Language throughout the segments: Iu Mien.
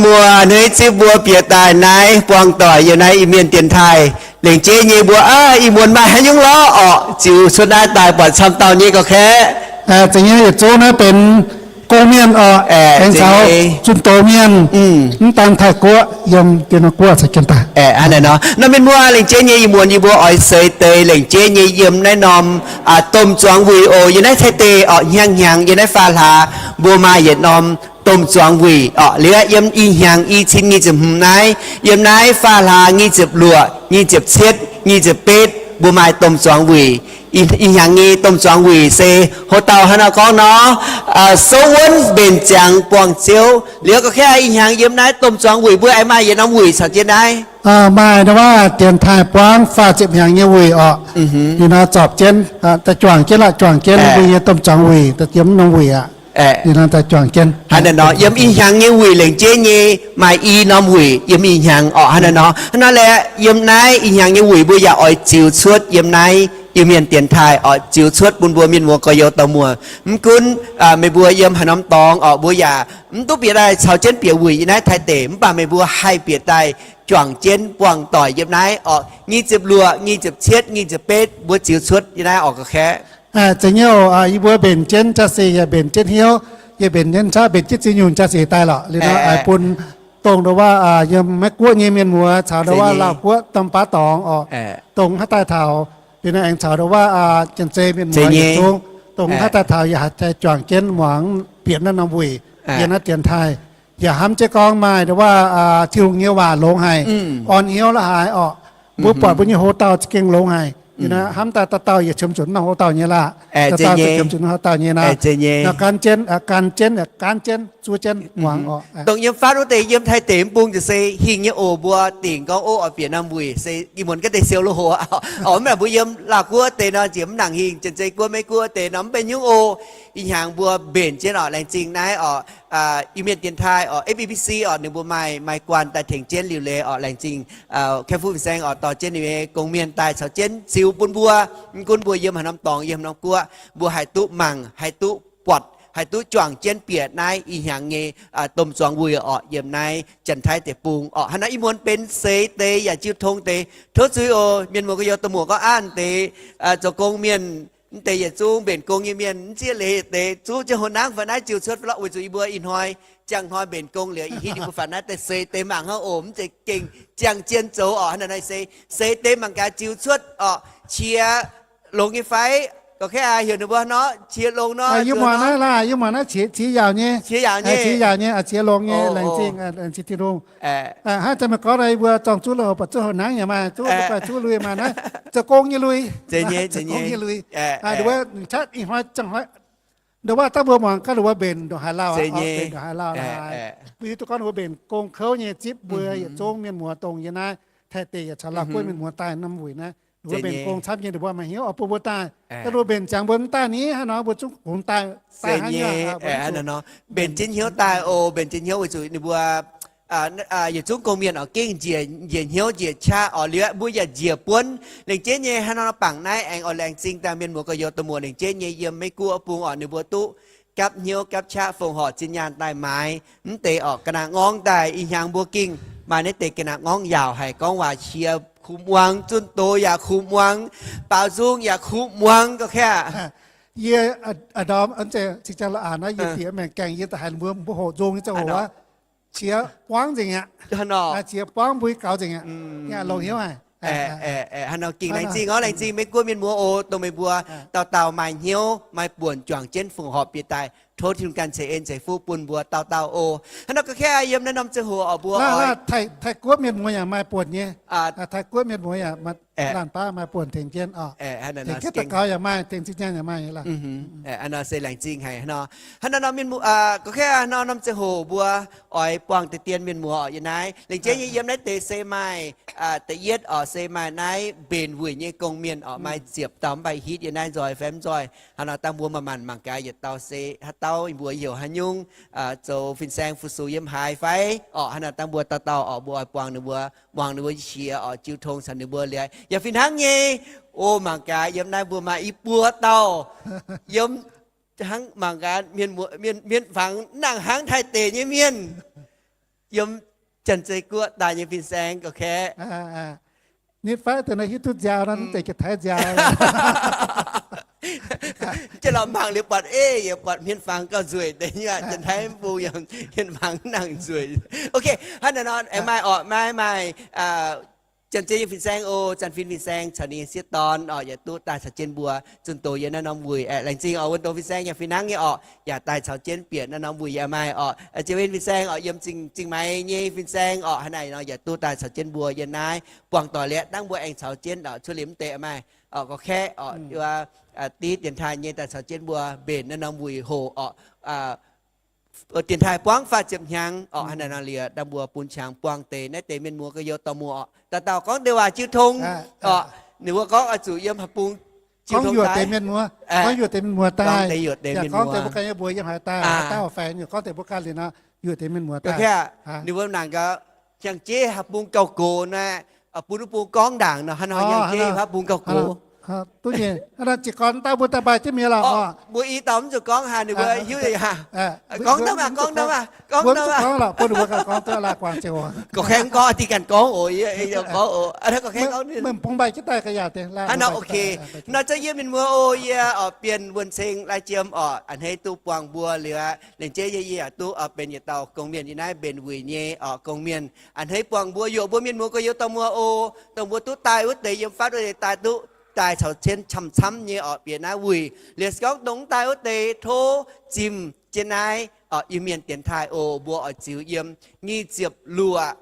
Mbuo hneiv zipv mbuo bieqc daaih naaiv buangh doic yiem naaiv Iu-Mienh dienx taaih. Lengc jeiv nyei mbuo, ih muonz maaih haaix nyungc lorqc orqc, ziux cuotv naaiv daaih buatc camv dauh nyei ga'kaeqv. Za'gengh yietc zungv naaiv benx gong mienh orqc, aengx caux zunh doz mienh, mv daan Taiv-Guoqv, yiem Dien Guoqv caux jienv daaih. Hnangv naaiv nor, mienh muoz, lengc jeiv nyei ih muonz yie mbuo oix seix deix lengc jeiv nyei yiem naaiv norm domh zuangx wuic oc. Yiem naaiv Taiv deic orqc, hnyangx-hnyangx yiem naaiv faam hlaax mbuo maaih yietc norm domh zuangx wuic orqc. Liuz yiem ih hnyangx i cin nyic ziepc hmz naaiv, yiem naaiv faam hlaax nyic ziepc luoqc, nyic ziepc cietv, nyic ziepc betv mbuo maaih domh zuangx wuic. Ih hnyangx nyei domh zuangx wuic se houv dauh hnangv naaiv gorngv nor, souv wuonv mbenc ziangx buangh ziouv. Liuz ga'kaeqv ih hnyangx yiem naaiv domh zuangx wuic mbuo aengx maaih yietc norm wuic caux jienv naaiv. Maaih ndau wuov dienx taaih buangv faah ziepc hnyangx nyei wuic orqc. Ninh nor zorpc jienv, daaih juangc jienv lorqc, juangc jienv mbuo nyei domh zuangx wuic, daaih yiem norm wuic aqv. Ninh nor daaih juangc jienv. Hnangv naaiv nor yiem ih hnyangx nyei wuic lengc jeiv nyei maaih i norm wuic yiem ih hnyangx orqc. Hnangv naaiv nor, hnangv naaiv lorqc, yiem naaiv ih hnyangx nyei wuic mbuo yaac oix ziux cuotv yiem naaiv Iu-Mienh dienx taaih orqc, ziux cuotv bun mbuo mienh muoz gorx-youz dauh muoz. Mv gunv meih mbuo yiem haaix norm dorngx orqc, mbuo yaac mv duqv bieqc daaih caux jienv bieqc wuic yiem naaiv Taiv deic, mv baac meih mbuo haih bieqc daaih juangc jienv buangh doic yiem naaiv orqc, nyic ziepc luoqc, nyic ziepc cietv, nyic ziepc betv mbuo ziux cuotv yiem naaiv orqc ga'kaeqv. Zeiz nyei oc. Yie mbuo mbenc jienv jaa-sic yaac mbenc jienv hnyouv, yie mbenc jienv qaqv, mbenc jienv ziex nyungc jaa-sic daaih lorqc. Liuz nor oix bun dongh ndau wuov yiem Meiv Guoqv nyei mienh muoz caux ndau wuov Laauh Guoqv domh baav dorngx orqc, dongh haaix daaih taux, liuz nor aengx caux ndau wuov Janx-Zei mienh muoz yietc zungv, dongh haaix daaih taux yaac haih juangc jienv muangx bieqc naaiv norm wuic, bieqc naaiv dienx taaih. Yaac hnamv jienv gorngv maaih ndau wuov Tin-Hungh nyei waac longx haic, orn hnyouv la'haaix orqc. Mbuo buatc mbuo nyei houx-dauh za'gengh longx haic. Hnamv daaih dauh dauh yaac qiemx zuqc norm houx-dauh nyei laah. Dauh dauh qiemx zuqc norm houx-dauh nyei naaic. Gan jienv, gan jienv, gan jienv zuov jienv muangx orqc. Dongh yiem faatv wuov deix yiem Taiv deic mv bung ziouc se hingh nyei oc. Mbuo dingc gorngv ov oix bieqc norm wuic se ih muonz ga'deix siou lo hoc orqc. Mv baac mbuo yiem Laauh Guoqv deix nor nziex mv nangc hingh, Janx-Zei Guoqv, Meiv Guoqv deix nor mv benx nyungc oc. Ih hnyangx mbuo mbenc jienv orqc, laengz zingh naaiv orqc, Iu-Mienh dienx taaih orqc, F E B C orqc, ninh mbuo maaih maaih guanh daaih tengx jienv liuc leiz orqc. Laengz zingh Kaeqv Fu Fin-Saeng orqc, dorh jienv ninh nyei gong-mienh daaih caux jienv ziux bun mbuo. Mv gunv mbuo yiem haaix norm dorngx, yiem haaix norm guoqv, mbuo haih duqv mangc, haih duqv buatc, haih duqv juangc jienv bieqc naaiv ih hnyangx nyei domh zuangx wuic orqc, yiem naaiv Janx-Taiv deic-bung orqc. Hnangv naaiv ih muonz benx seix deix yaac jiu tong deix. Tov zuiz oc, mienh muoz gorx-youz da'muoqc gorngv an deix zoux gong mienh, mv deix yietc zungv mbenc gong nyei mienh, mv zieqv leiz deix zuqv jienv hlo nangv fai naaiv ziux cuotv fai lorqc, weic zuqc yie mbuo ih hnoi ziangh hnoi mbenc gong liuz, ih hitv yie mbuo faaux naaiv deix seix deix mangc hnangv oc, mv zeiz gengh ziangh jienv zoux orqc. Hnangv naaiv se seix deix mangc gaax ziux cuotv orqc, qiex longx nyei fai? Gorqv-kaeqv aac, heuc ninh mbuo nor, qiex longx nor. Yie muangx naaiv laac, yie muangx naaiv qiex, qiex yaauc nyei. Qiex yaauc nyei, qiex yaauc nyei, aa, qiex longx nyei, laengz zingh, laengz zingh Tin-Hungh. Hnangv zanc meih gorngv naaiv, yie mbuo zorng zuqv lui-houx, baac zuqv houx nangv yaac maaih, zuqv lui maaih naaiv, zoux gong nyei lui. Zeiz nyei, zeiz nyei. Wuov, ih hnoi, ndongc wuov dangh mbuo muangx gaax, ndongc wuov mbenc ndongc haaix lauh, mbenc ndongc haaix lauh, mbuo hiuv duqv gorngv ninh mbuo mbenc gong kouv nyei, zipv mbuo yietc zungv mienh muoz dongh yie naaiv Taiv deic yaac caux Laauh Guoqv mienh muoz daaih norm wuic naaiv, ninh mbuo mbenc gong camv nyei, ninh mbuo maaih hnyouv oix bun mbuo daaih. Dangh ninh mbuo mbenc ziangx mbuo mv daaih ni, hnangv nor mbuo zungv kungx daaih, daaih hnangv nyei. Mbenc jienv hnyouv daaih oc, mbenc jienv hnyouv weic zuqc ninh mbuo yietc zungv gong-mienh oix gengh njiec, njiec hnyouv njiec qaqv orqc, liuz mbuo yaac njiec buonv lengc jeiv nyei. Hnangv nor bangc naaiv aengx oix laengz zingh daaih mienh muoz gorx-youz da'muoqc lengc jeiv nyei yiem Meiv Guoqv bung orqc, ninh mbuo duqv gapv hnyouv gapv qaqv fongc horc zinh nyaanh daaih maaiz mv deix orqc. Ga'naaiv ngorngv daaih ih hnyangx mbuo gengh maaih naaiv deix ga'naaiv ngorngv yaauc haic, gorngv waac qiex kuv muangx, zunh doz yaac kuv muangx, baaux nzung yaac kuv muangx, gorqv-kaeqv. Yie, aa, ndorm, cing-jaa lo aa naaiv yie bieqc maengc gaengh yie da'haiz mbuo, mbuo hoqc nzung nyei ziangh hoc wuov, qiex buangv nzengc aqv. Qiex buangv mbuo gaux nzengc aqv. Yaac longx hnyouv haic. Hnangv nor gengh laengz zingh orqc, laengz zingh Meiv Guoqv mienh muoz oc, dongh meih mbuo dauh dauh maaih hnyouv maaih buonc juangc jienv fongc horc bieqc daaih. Tov Tin-Hungh ganh ceix en ceix fuqv bun mbuo dauh dauh oc. Hnangv nor gorqv-kaeqv yiem naaiv norm ziangh hoc orqc mbuo oix, Taiv-Guoqv mienh muoz yaac maaih buonc nyei. Taiv-Guoqv mienh muoz yaac, laanh baav maaih buonc tengx jienv orqc. Tengx jienv daux gaux yaac maaih, tengx zinh nyaanh yaac maaih nyei laac. Hnangv nor se laengz zingh haic hnangv nor. Hnangv nor nor mienh muoz, gorqv-kaeqv hnangv nor norm ziangh hoc mbuo oix buangh deix dien mienh muoz orqc yiem naaiv. Lengc jeiv nyei yiem naaiv deix se maaih da'yietv orqc, se maaih naaiv mbenc wuic nyei gong-mienh orqc, maaih ziepc dauh mv baac hitv yiem naaiv nzoih fai mv nzoih. Hnangv nor dangh mbuo maaih maanc mangc gaax yietc dauh se haaix dauh, mbuo heuc haaix nyungc, zoux fin-saeng fu-sux yiem haaix fai orqc. Hnangv nor dangh mbuo dauh dauh orqc, mbuo oix buangh ninh mbuo, muangx ninh mbuo qiex orqc, jiu tong caux ninh mbuo liuz. Yaac fih hnangv nyei, o, mangc gaax yiem naaiv mbuo maaih i buo dauh yiem hnangv, mangc gaax mienh, mienh fangx nangc hnangv Taiv deic nyei mienh. yiem Janx-Zei Guoqv daaih nyei fin-saeng ga'kaeqv. Nitv fai deix naaiv hiuv duqv nziaaux nor, mv zeiz Janx-Taiv nziaaux. Jiex lorz mangc liuz buatc, ei, yaac buatc hmien fangx gauh nzueic deix nyei, Janx-Taiv mv bung yaac hmien fangx nangc nzueic. Ok, hnangv naaiv nor, aengx maaih orqc, maaih, maaih, Janx-Zei nyei fin-saeng oc, Janx-Fin fin-saeng caux ninh nyei sieqv dorn orqc, yaac duqv daaih caux jienv mbuo zunh doz yiem naaiv norm wuic. Laengz zingh orqc, wuov doz fin-saeng yaac fih hnangv nyei orqc, yaac daaih caux jienv bieqc naaiv norm wuic yaac maaih orqc. Janx-Fin fin-saeng orqc, yiem Zingh, Zingh Maix nyei fin-saeng orqc, hnangv naaic nor yaac duqv daaih caux jienv mbuo yiem naaiv buangh doic liuz, dangv mbuo aengx caux jienv orqc, cuotv liuz mv deix maaih orqc, gorqv-kaeqv orqc, yiem div dienx taaih nyei daaih caux jienv mbuo mbenc naaiv norm wuic hoc orqc. Dienx taaih buangv faah ziepc hnyangx orqc, hnangv naaic nor liuz, dangh mbuo bun qangx buangh deix naaiv deix mienh muoz gorx-youz dorh muoz orqc, dauh dauh gorngv deix waac jiu tong orqc. Ninh mbuo gorngv oix zuqc yiem haaix bung jiu tong daaih. Gorngv yuoqc deix mienh muoz daaih, gorngv deix mbuo ganh nyei mbuox yiem haaix daaih, haaix dauh faix nyungc gorngv deix mbuo ganh liuz nor, yuoqc deix mienh muoz daaih. Ninh mbuo nangc gaax, hiaangx jeiv haaix bung gauh gox naaiv, bun wuov bung gorngv ndaangc nor, hnangv nor hiaangx jeiv haaix bung gauh gox. Duqv nyei, hnangv nor jiez gorn daaih mbuo daaih maaih jienv mi'aqv lorqc. Mbuo i dauh mv zuqc gorngv haaix, ninh mbuo hiuv aqv. Gorngv daaih maah, gorngv daaih maah, gorngv daaih maah. Gorngv laaih guangc ziouc, gorngv daaih ganh gorngv oc, gorngv oc, gorngv meih bungx maaih jienv daaih ga'yaauc deix. Hnangv nor, ok. Nor zungv yie mienh muoz oc, yie orqc, Bienh Wuonh Ceng Lai Jiem orqc, a'hneiv duqv buangh mbuo liuz aqv. Laengz jeiv yie, yie yaac duqv benx yietc dauh gong-mienh yiem naaiv mbenc wuic nyei orqc, gong-mienh. A'hneiv buangh mbuo, yuoqc mbuo mienh muoz gorx-youz dorh muoz oc. Dongh mbuo duqv daaih wuov deix yiem fatv wuov deix daaih duqv daaih caux jienv camv-camv nyei orqc, bieqc naaiv wuic. Liuz se gorngv dongh mv daaih wuov deix tov zimh jienv naaiv orqc, Iu-Mienh dienx taaih oc. Mbuo oix ziux yiem nyic ziepc luoqc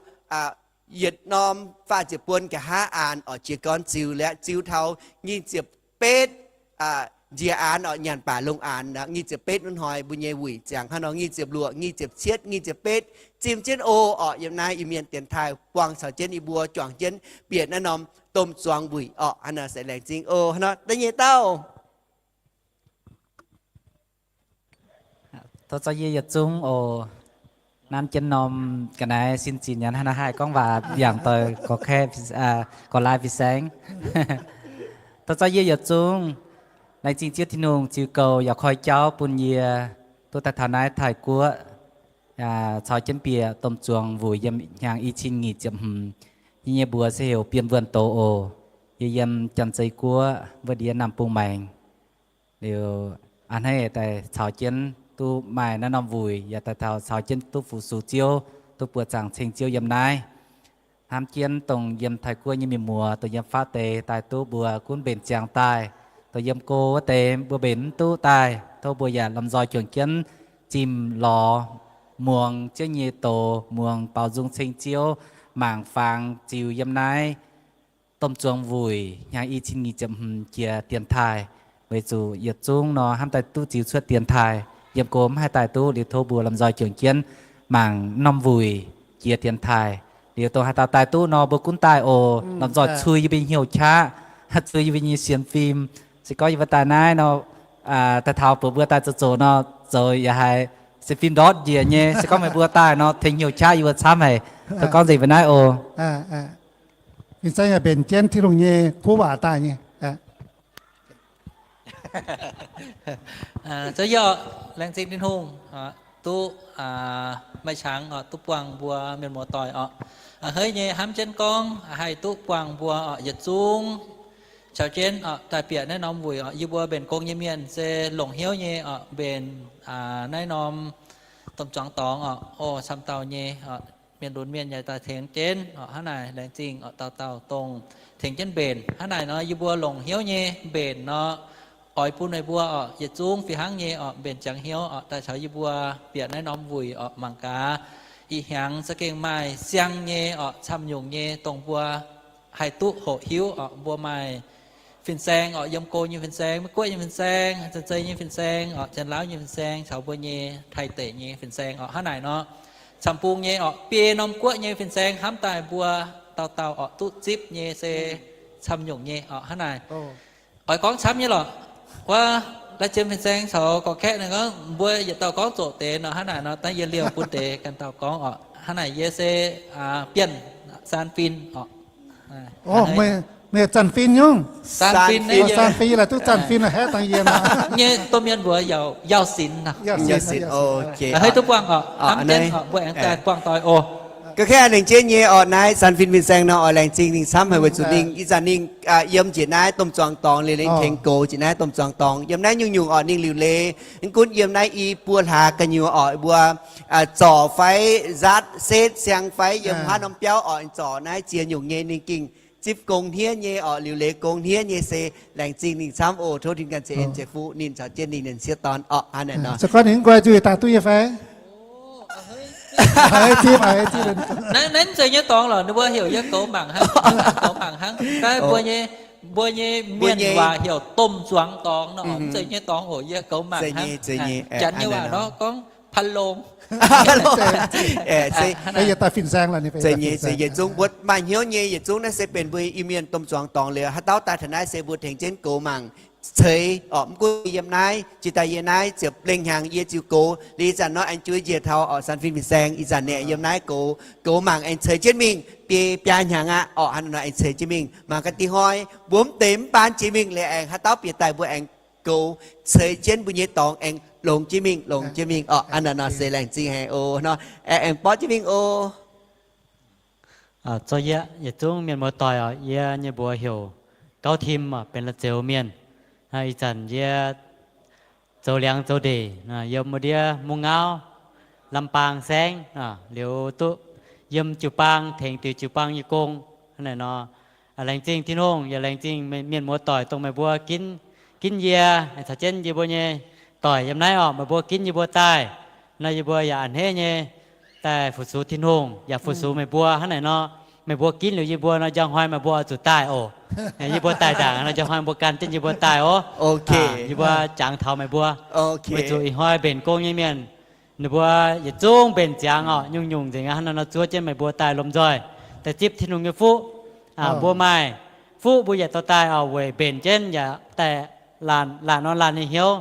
yietc norm faah ziepc buon nqa'haav aanx orqc, jiez gorn ziux liuz, ziux taux nyic ziepc betv njiec aanx orqc, nyanc baac longc aanx nor, nyic ziepc betv wuov hnoi mbuo nyei wuic ziangx hnangv nor, nyic ziepc luoqc, nyic ziepc cietv, nyic ziepc betv, zimh jienv oc orqc, yiem naaiv Iu-Mienh dienx taaih buangh caux jienv yie mbuo juangc jienv bieqc naaiv norm domh zuangx wuic orqc. Hnangv nor se laengz zingh oc. Hnangv nor da'nyeic dauh. Tov zorqv yie yietc zungv oc. Nanv jienv norm ga'naaiv sin zinc nyanc hnangv naaiv haih gorngv waac mbiaangc doic gorqv-kaeqv, gorqv-laai fin-saeng. Tov zorqv yie yietc zungv. Laengz zingh Ziouv Tin-Hungh ziux goux yaac koi jauv bun yie duqv daaih taux naaiv Taiv-Guoqv caux jienv bieqc domh zuangx wuic yiem hnyangx i cin nyic ziepc hmz. Yie nyei mbuox se heuc Bienh Wuonh Doz oc. Yie yiem Janx-Zei Guoqv wuov ndiev Namh Bung Maengx. Liuz a'hneiv daaih caux jienv duqv maaih naaiv norm wuic, yaac daaih taux caux jienv duqv fu-sux Ziouv, duqv buoqc zaangc ceng Ziouv yiem naaiv. Hnamv jienv dongh yiem Taiv-Guoqv nyei mienh muoz, dongh yiem fatv deix daaih duqv mbuo gunv mbenc ziangx daaih, dongh yiem go wuov deix mbuo mbenc mv duqv daaih, tov mbuo yaac lomh nzoih juangc jienv zimh lorz muangx Ziouv nyei doz, muangx baaux nzung ceng Ziouv, mangc fangx ziux yiem naaiv domh zuangx wuic hnyangx i cin nyic ziepc hmz jiex dienx taaih. Weic zuqc yietc zungv nor hnamv daaih duqv ziux cuotv dienx taaih, yiem go mv haih daaih duqv, liuz tov mbuo lomh nzoih juangc jienv mangc norm wuic jiex dienx taaih. Liuz dongh haaix dauh daaih duqv nor mbuo gunv daaih oc. Lomh nzoih cui yie mbuo nyei hnyouv qaqv, cui yie mbuo nyei sienx fim. Se gorngv yie mbuo daaih naaiv nor, daaih taux buatc mbuo daaih zoux zoqc nor, zoux yaac haiz sienx fim ndortv njiec nyei. Se gorngv meih mbuo daaih nor tengx hnyouv qaqv yie mbuo camv haic. Tov gorngv nzengc mbuo naaiv oc. Fin-saeng yaac mbenc jienv Tin-Hungh nyei kuv waac daaih nyei. Zouv yie, laengz zingh Tin-Hungh duqv maaih qangx duqv buangh mbuo mienh muoz-doic oc. A'hneiv nyei hnamv jienv gorngv haih duqv buangh mbuo oc, yietc zungv caux jienv oc daaih bieqc naaiv norm wuic oc. Yie mbuo mbenc gong nyei mienh se longc hnyouv nyei oc mbenc naaiv norm domh zuangx dorngx oc. O, camv dauh nyei oc, mienh lunx mienh yaac daaih tengx jienv oc. Hnangv naaic laengz zingh oc dauh dauh dongh tengx jienv mbenc. Hnangv naaic nor yie mbuo longc hnyouv nyei mbenc nor, oix bun meih mbuo oc yietc zungv fih hnangv nyei oc mbenc ziangx hnyouv oc daaih caux yie mbuo bieqc naaiv norm wuic oc. Mangc gaax ih hnyangx za'gengh maaih siang nyei oc camv nyungc nyei dongh mbuo haih duqv hoqc hiuv oc. Mbuo maaih fin-saeng oc, yiem go nyei fin-saeng, Meiv Guoqv nyei fin-saeng, Janx-Zei nyei fin-saeng oc, Janx-Lauv nyei fin-saeng, caux mbuo nyei Taiv deic nyei fin-saeng oc. Hnangv naaic nor, camv bung nyei oc, biei norm guoqv nyei fin-saeng hnamv daaih mbuo dauh dauh oc duqv zipv nyei se camv nyungc nyei oc. Hnangv naaic oix gorngv camv nyei lorqc. Wuov Lai Jiem fin-saeng caux Gorqv-Kaeqv ninh gorngv mbuo yietc dauh gorngv zoqc deix nor. Hnangv naaic nor dangv yie liouh bun deix ganh dauh gorngv oc. Hnangv naaic yie se Bienh Saan Fin oc. Meih Meih zanc fin nyungc. Zanc fin, zanc fin laaix duqv zanc fin laaix haeqv dangh yie nor. Nyei domh mienh mbuox yaac yauh sinx nor. Yauh sinx. Hnangv duqv buangh oc. Hnamv jienv oc, mbuo aengx daaih buangh doic oc. Ga'kengx lengc jeiv nyei oc, naaiv zanc fin fin-saeng nor oix laengz zingh ninh camv haic weic zuqc ninh ih zanc ninh yiem njiec naaiv domh zuangx dorngx liuz, ninh tengx goux njiec naaiv domh zuangx dorngx. Yiem naaiv nyungc-nyungc oc ninh liuc leiz, mv gunv yiem naaiv i buo hlaax gu'nyuoz oc, mbuo zorc fai nzaatv setv siang fai yiem haaix norm biauv oc, zorc naaiv ziex nyungc nyei ninh gengh zipv gong hniev nyei oc, liuc leiz gong hniev nyei se laengz zingh ninh camv oc. Tov Tin-Hungh ganh ceix en ceix fuqv ninh caux jienv ninh nyei sieqv dorn oc. Hnangv naaic nor. Se gorngv ninh mv nqoi nzuih daaih duqv yie fai? Naaiv mv zeiz nyei dorngx lorqc, ninh mbuo heuc yie goux mangc hnangv, goux mangc hnangv. Mbuo nyei, mbuo nyei mienh waac heuc domh zuangx dorngx nor, mv zeiz nyei dorngx oc, yie goux mangc hnangv. Janx nyei waac nor gorngv พัดลม. Yietc zungv mbuo maaih hnyouv nyei, yietc zungv naaiv se benx mbuo Iu-Mienh domh zuangx dorngx liuz, haaix dauh daaih taux naaiv se mbuo tengx jienv goux mangc ceix oc. Mv gunv yiem naaiv, jiex daaih yie naaiv ziepc lengh hnyangx yie ziouc goux. Liuz ih zanc nor aengx juov njiec taux oc, San Fin Fin-Saeng ih zanc naaic yiem naaiv goux, goux mangc aengx ceix jienv mingh biei biaa hnyangx aqv oc. Hnangv naaic nor aengx ceix jienv mingh mangc gaax dingh hnoi mbuo mv deix mv baan jiex mingh liuz aengx haaix dauh bieqc daaih mbuo aengx goux ceix jienv mbuo nyei dorngx aengx longx jienv mingh, longx jienv mingh oc. Hnangv naaic nor se laengz zingh haic oc. Hnangv nor aengx borqv jienv mingh oc. Zorqv yie yietc zungv mienh muoz-doic oc, yie nyei mbuox heuc Gauv Tim oc, benx La'zeux mienh. Ih zanc yie zoux liangx zoux ndeic yiem wuov ndiev Mungv Ngauv, Lambaang Saengv liuz duqv yiem jiu-baang tengx diuc jiu-baang nyei gong. Hnangv naaic nor, laengz zingh Tin-Hungh yaac laengz zingh mienh muoz-doic dongh meih mbuo ginv, ginv yie caux jienv yie mbuo nyei doic yiem naaiv oc. Meih mbuo ginv yie mbuo daaih nor, yie mbuo yaac a'hneiv nyei daaih fu-sux Tin-Hungh yaac fu-sux meih mbuo. Hnangv naaic nor, meih mbuo ginv liuz yie mbuo nor, njang hnoi meih mbuo oix zuqc daaih oc. Yie mbuo daaih ndaangc nor, njang hnoi mbuo gan jienv yie mbuo daaih oc. Yie mbuo jangx taux meih mbuo, weic zuqc ih hnoi mbenc gong nyei mienh, ninh mbuo yietc zungv mbenc ziangx oc. Nyungc-nyungc nzengc aqv. Hnangv naaiv nor zuov jienv meih mbuo daaih lomh nzoih daaih zipv Tin-Hungh nyei fuqv. Mbuo maaih fuqv mbuo yaac dorh daaih oc, weic mbenc jienv yaac daaih laanh, laanh orn laanh nyei hnyouv.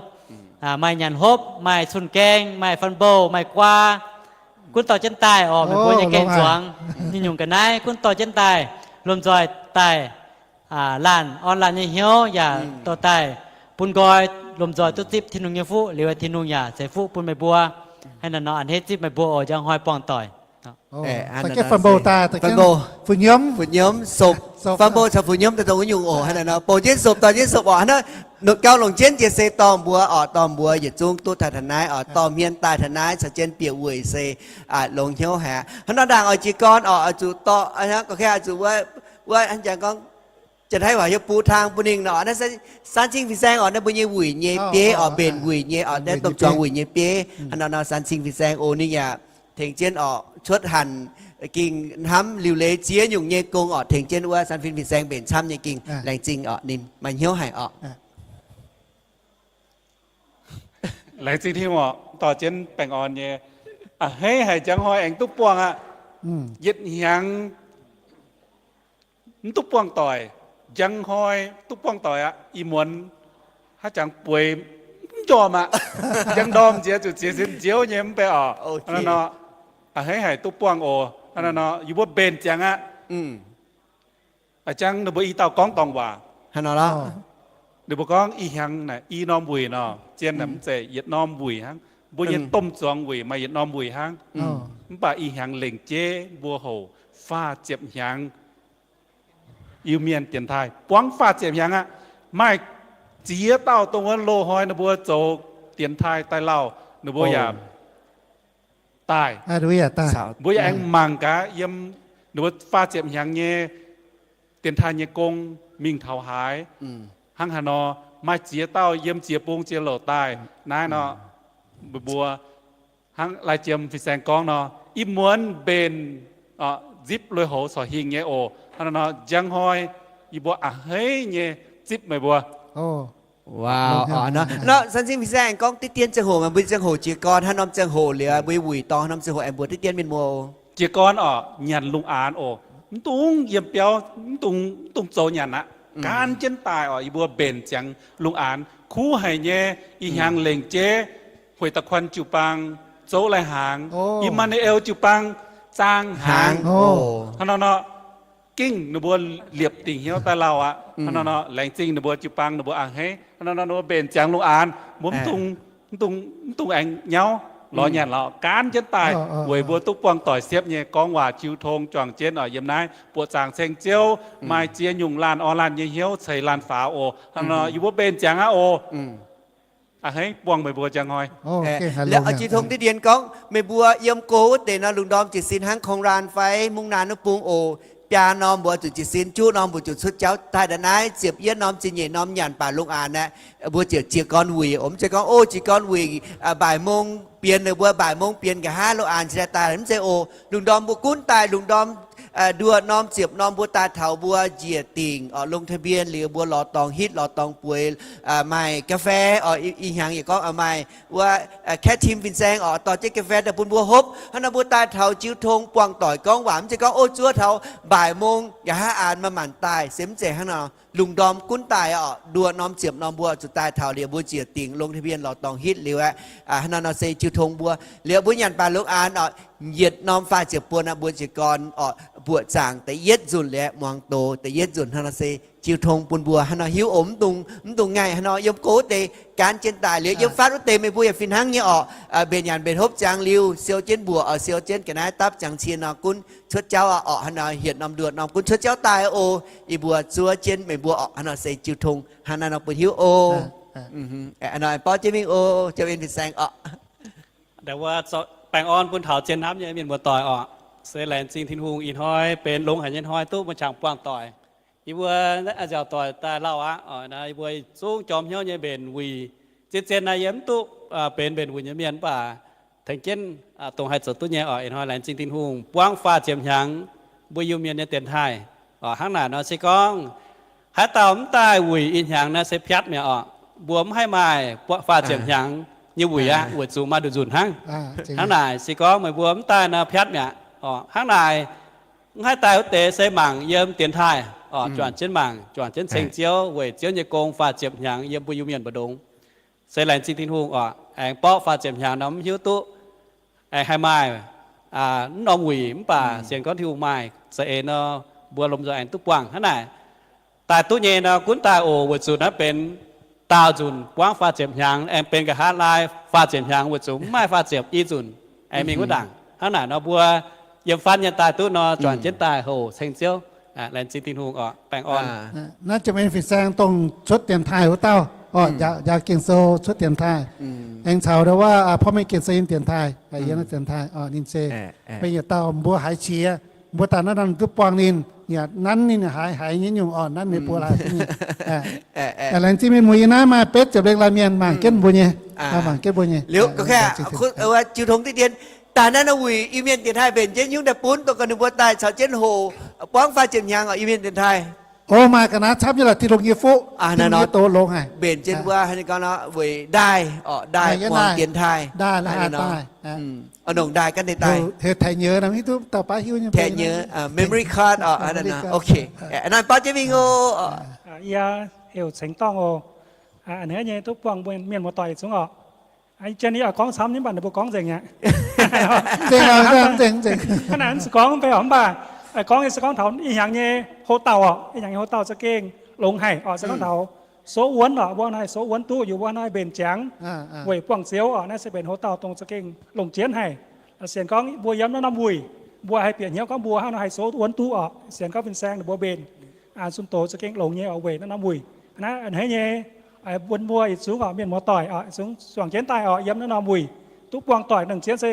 Maaih nyanc hopv, maaih cun-gaeng, maaih faan-mbouh, maaih guaa, gunv dorh jienv daaih oc. Meih mbuo nyei gaeng-zuangx nyungc-nyungc ga'naaiv gunv dorh jienv daaih, lomh nzoih daaih laanh orn laanh nyei hnyouv yaac dorh daaih bun nqoi, lomh nzoih duqv zipv Tin-Hungh nyei fuqv liuz, Tin-Hungh yaac ceix fuqv bun meih mbuo. Hnangv naaic nor a'hneiv zipv meih mbuo oc. Njang hnoi buangh doic. Faan-mbouh caux fu-nyiemv, faan-mbouh caux fu-nyiemv daaih dongh wuov nyungc oc. Hnangv naaic nor bouh jienv sopc, dorh jienv sopc oc. Hnangv naaiv gauh longc jienv jiex se dorh mbuo oc, dorh mbuo yietc zungv duqv taux taux naaiv oc, dorh hmien daaih taux naaiv caux jienv bieqc weic se longx hnyouv haic. Hnangv nor ndaangc oix jiez gorn oc, oix zuqc dorh, gorngv oix zuqc wuov, hnangv jangx gorngv Janx-Taiv waac heuc ปูทาง bun ninh nor. Naaiv San Cing Fin-Saeng oc, naaiv mbuo nyei wuic nyei bieiv oc, mbenc wuic nyei oc, naaiv domh zuangx wuic nyei bieiv. Hnangv nor nor San Cing Fin-Saeng oc, ninh yaac tengx jienv oc, cuotv hanc ging hnamv liuc leiz ziex nyungc nyei gong oc, tengx jienv wuov San Cing Fin-Saeng mbenc camv nyei ging. Laengz zingh oc, ninh maaih hnyouv haic oc. Laengz zingh Tin-Hungh oc, dorh jienv baengh orn nyei. A'hneiv haic, njang hnoi aengx duqv buangh aqv. Yietc hnyangx mv duqv buangh doic, njang hnoi duqv buangh doic aqv. Ih muonz haaix jangx bueix mv njormh aqv. Njang ndorm nziex zuqc ziex sin nziouv nyei mv bei oc. Hnangv naaiv nor, a'hneiv haic duqv buangh oc. Hnangv naaiv nor yie mbuo mbenc ziangx aqv. A'jang ninh mbuo i dauh gorngv dorngc waac. Ninh mbuo gorngv i hnyangx naaic i norm wuic nor, zien naaic mv zeiz yietc norm wuic hnangv. Mbuo nyei domh zuangx wuic maaih yietc norm wuic hnangv. Mv baac i hnyangx lengc jeiv mbuo houc faah ziepc hnyangx Iu-Mienh dienx taaih, buangv faah ziepc hnyangx aqv. Maaih ziex dauh dongh wuov loz-hnoi ninh mbuo zoux dienx taaih daaih lauh, ninh mbuo yaac daaih. Mbuo yaac aengx mangc gaax yiem ninh mbuo faah ziepc hnyangx nyei dienx taaih nyei gong mingh taux haaix. Hnangv haaix nor, maaih ziex dauh yiem ziex bung ziex louc daaih. Naaiv nor, mbuo hnangv Lai Jiem Fin-Saeng gorngv nor, ih muonz mbenc nzipc lui-houx corc hingh nyei oc. Hnangv nor, njang hnoi yie mbuo a'hneiv nyei zipv meih mbuo. Nor, San Cing Fin-Saeng aengx gorngv diqv dien ziangh hoc, mbuo ziangh hoc jiez gorn haaix norm ziangh hoc liuz, mbuo wuic dorngx haaix norm ziangh hoc aengx mbuox diqv dien mienh muoz. Jiez gorn oc, nyanc lungh aanx oc. Mv dungx yiem biauv, mv dungx zoux nyanc aqv. Gan jienv daaih oc, yie mbuo mbenc ziangx lungh aanx. Kuv haic nyei, ih hnyangx lengc jeiv hueic da'kuan jiu-baang zoux lai hnaangx, Ih^maa^nu^el jiu-baang zaang hnaangx. Hnangv nor nor, gengh ninh mbuo liepc dingc hnyouv daaih lauh aqv. Hnangv nor nor, laengz zingh ninh mbuo jiu-baang ninh mbuo a'hneiv. Hnangv nor nor, ninh mbuo mbenc ziangx lungh aanx, mbuo mv dungx, mv dungx, mv dungx aengx nyauv lorz nyanc lorz gaanv jienv daaih weic mbuo duqv buangh doic siepv nyei gorngv waac jiu tong juangc jienv oc. Yiem naaiv buoqc zaangc ceng Ziouv, maaih ziex nyungc laanh orn laanh nyei hnyouv ceix laanh faaux oc. Hnangv nor yie mbuo mbenc ziangx aqv oc. A'hneiv buangh meih mbuo njang hnoi. Jiu tong diqv dien gorngv meih mbuo yiem go wuov deix nor, lungh ndorm jiez sin hnangv Kong Raan fai Mungv Naan wuov bung oc. Biaa norm mbuo zuqc jiez sin, juqv norm mbuo zuqc cuotv jauv daaih. Nda'naaiv ziepc yietv norm, ziepc nyeic norm nyanc baac lungh aanx aqv, mbuo ziouc jiez gorn wuic oc. Mv zeiz gorngv, o, jiez gorn wuic, บ่ายโมง bienx, ninh mbuo บ่ายโมง bienx nqa'haav lungh aanx cingx daaih daaih, mv zeiz oc. Lungh ndorm mbuo gunv daaih, lungh ndorm nduoh norm ziepc norm mbuo daaih taux mbuo njiec dingc oc, ลงทะเบียน liuz mbuo lorz dorngx hitv, lorz dorngx bueix, maaih กาแฟ oc. Ih hnyangx yaac gorngv maaih wuov แคททีม fin-saeng oc, dorh jienv กาแฟ daaih bun mbuo hopv. Hnangv nor mbuo daaih taux jiu tong buangh doic gorngv waac, mv zeiz gorngv, o, zuov taux บ่ายโมง nqa'haav aanx maaih maanc daaih, se mv zeiz hnangv nor. Lungh ndorm gunv daaih oc, nduoh norm ziepc norm mbuo zuqc daaih taux liuz mbuo njiec dingc ลงทะเบียน lorz dorngx hitv liuz aqv, hnangv nor se jiu tong mbuo. Liuz mbuo nyanc baac lungh aanx oc, yietc norm faah ziepc buonc aqv, mbuo jiez gorn oc, buoqc zaangc da'yietv nzunc liuz aeqv, muangx doz da'yietv nzunc. Hnangv nor se jiu tong bun mbuo hnangv nor hiuv oc. Mv dungx, mv dungx ngaih hnangv nor. Yiem go wuov deix gaanv jienv daaih liuz, yiem fatv wuov deix meih mbuo yaac fih hnangv nyei oc. Mbenc nyanc mbenc hopv ziangx liuz, siou jienv mbuoqc oc, siou jienv ga'naaiv dapv ziangx cie nor gunv cuotv jauv oc. Hnangv nor hietc norm nduoh norm gunv cuotv jauv daaih oc. Yie mbuo zuov jienv meih mbuo oc. Hnangv nor se jiu tong hnangv naaiv nor bun hiuv oc. Hnangv nor borv jienv mingh oc, Ziouv en fin-saeng oc. Baengh orn bun taux zien hnamv nyei mienh muoz-doic oc. Se laengz zingh Tin-Hungh ih hnoi benx longx haic nyei hnoi duqv mbuo qangx buangh doic. Yie mbuo nziaauc doic daaih lauh aqv oc. Yie mbuo zungv jorm hnyouv nyei mbenc wuic. Zien-zien naaiv yie mv duqv benx mbenc wuic nyei mienh mv baac tengx jienv dongh haih zoux duqv nyei oc. Ih hnoi laengz zingh Tin-Hungh buangv faah ziepc hnyangx mbuo Iu-Mienh nyei dienx taaih oc. Hnangv naaic nor se gorngv haaix dauh mv daaih wuic ih hnyangx naaiv se piatv mi'aqv oc. Mbuo mv haih maaih faah ziepc hnyangx nyei wuic aqv, weic zuqc maaih nduqc nzunc hnangv. Hnangv naaic se gorngv meih mbuo mv daaih nor piatv mi'aqv oc. Hnangv naaic mv haih daaih wuov deix se mangc yiem dienx taaih oc, juangc jienv mangc, juangc jienv ceng Ziouv weic Ziouv nyei gong faah ziepc hnyangx yiem mbuo Iu-Mienh mbu'ndongx. Se laengz zingh Tin-Hungh oc, aengx borqv faah ziepc hnyangx nor mv hiuv duqv aengx haih maaih mv norm wuic, mv baac sienx gorngv Tin-Hungh maaih za'eix nor, mbuo lomh nzoih aengx duqv buangh hnangv naaic. Daaih duqv nyei nor gunv daaih oc, weic zuqc naaiv benx daauh nzunc buangv faah ziepc hnyangx, aengx benx nqa'haav laai faah ziepc hnyangx, weic zuqc mv maaih faah ziepc i nzunc aengx mingh wuov ndaangc. Hnangv naaic nor mbuo yiem fatv nyei daaih duqv nor, juangc jienv daaih hoc ceng Ziouv. Laengz zingh Tin-Hungh oc. Baengh orn. Naaiv ziouc benx fin-saeng dongh cuotv dienx taaih wuov dauh oc, njaaux Ging-Sou cuotv dienx taaih. Aengx caux ndau wuov พ่อแม่ Ging-Sou nyei dienx taaih, yiem naaiv dienx taaih oc, ninh se benx yietc dauh mbuo haiz qiex, mbuo daaih naaiv norm duqv buangh ninh, yaac nanv ninh haiz haiz nyei nyungc oc, nanv meih mbuo laaix duqv nyei. Laengz zingh mienh muoz, yie naaiv maaih betv ziepc lengh laanh mienh mangc jienv mbuo nyei, mangc jienv mbuo nyei. Liuz, jiu tong diqv dien daaih naaiv norm wuic Iu-Mienh dienx taaih mbenc jienv nyungc daaih bun, dongh ganh ninh mbuo daaih caux jienv hoc buangv faah ziepc hnyangx oc, Iu-Mienh dienx taaih. O, maaih ga'naaiv camv nyei lorqc, Tin-Hungh nyei fuqv, Tin-Hungh nyei doz longx haic. Mbenc jienv wuov, haaix nyungc gorngv nor, weic ndaaih oc, ndaaih muangx dienx taaih, ndaaih la'haaix daaih, nongc ndaaih ganh deix daaih, heuc แถวเหนือ nor, hiuv duqv dauh baav hiuv nyei แถวเหนือ memory card oc. Ok, naaiv baav jienv mingh oc. Yie heuc Ceng Dorngh oc. A'hneiv nyei duqv buangh mienh muoz-doic yietc zungv oc. Ih jien yie oix gorngv camv nyei, mv baac ninh mbuo gorngv nzengc aqv. Hnangv naaic se gorngv mv bei oc, mv baac gorngv se gorngv taux ih hnyangx nyei hoc-dauh oc, ih hnyangx nyei hoc-dauh za'gengh longx haic oc. Se gorngv taux sou wuonv oc, mbuo naaiv sou wuonv duqv, yie mbuo naaiv mbenc ziangx weic buangh Ziouv oc. Naaiv se mbenc hoc-dauh dongh za'gengh longc jienv haic. Sienx gorngv mbuo yiem naaiv norm wuic, mbuo haih bieqc hnyouv gorngv mbuo hnangv nor haih sou wuonv duqv oc. Sienx gorngv fin-saeng ninh mbuo mbenc zunh doz za'gengh longx nyei oc, weic naaiv norm wuic. Naaiv a'hneiv nyei bun mbuo yietc zungv oc, mienh muoz-doic oc, yietc zungv juangc jienv daaih oc, yiem naaiv norm wuic duqv buangh doic. Nangc jienv se